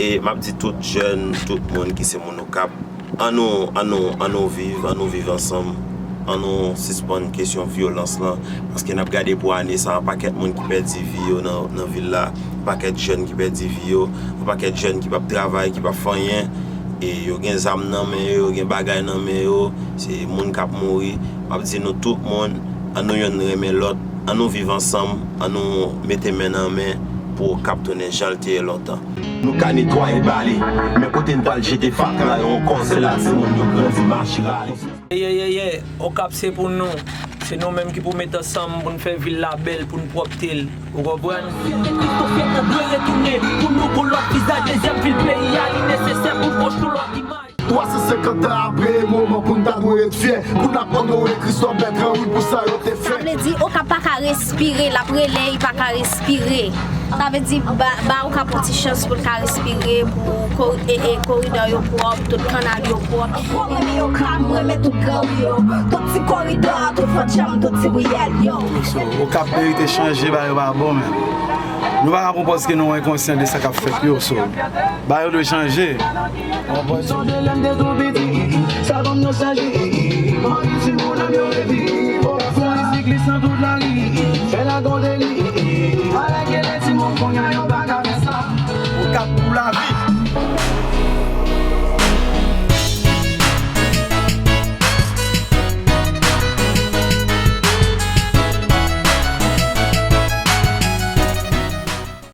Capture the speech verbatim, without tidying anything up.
E m ap di tout jèn, tout moun ki se moun Okap, annou, annou, annou viv, annou viv ansanm, annou sispann kesyon vyolans lan, paske n ap gade pou ane sa, yon pakèt moun ki pèdi vi yo nan, nan vil la, yon pakèt jèn ki pèdi vi yo, yon pakèt jèn ki p ap travay, ki p ap fè anyen, e yo gen zam nan men yo, yo gen bagay nan men yo, se moun k ap mouri. M ap di nou tout moun, annou yonn renmen lòt, annou viv ansanm, annou mete men nan men pou Okap tounen jan l te ye lontan. Nou ka netwaye bale, men kote n pral jete fatra yo ankò, se la timoun yo grandi mache rale. Ye, ye, ye, Okap se pou nou. Se nou menm ki pou met ansanm pou n fè vil la bèl, pou n pwòpte l. Ou konprann? Fèt Kristof dwe retounen pou nou, pou lòt vizaj dezyèm vil peyi a, li nesesè pou n konstwi lòt imaj. Twa san senkant an apre, e moman pou n ta dwe ret fyè, pou n ap onore Kristof Bètran, wi, pou sa yo te fè. Sa vle di, Okap pa ka respire, l ap rele, li pa ka respire. Sa vle di, ba, ba Okap yon ti chans pou l ka respire, pou kori-, e, e, koridò yo pwòp, tout kannal yo pwòp. Mwen renmen Okap, mwen renmen tout gran ri yo, tout ti koridò, tout fò djanm, tout ti riyèl yo. So, Okap merite chanje, bagay yo pa bon menm. Nou pa ka pran pòz ke nou enkonsyan de sa k ap fèt yo, so, bagay yo dwe chanje. Sonje lè m te tou piti, sa ban m nostalji. Mwen ri timoun nan yo revi. Fè siklis nan tout lari, fè lagon deli. Alèkile timoun kounye a yo pa ka fè sa. Okap pou lavi.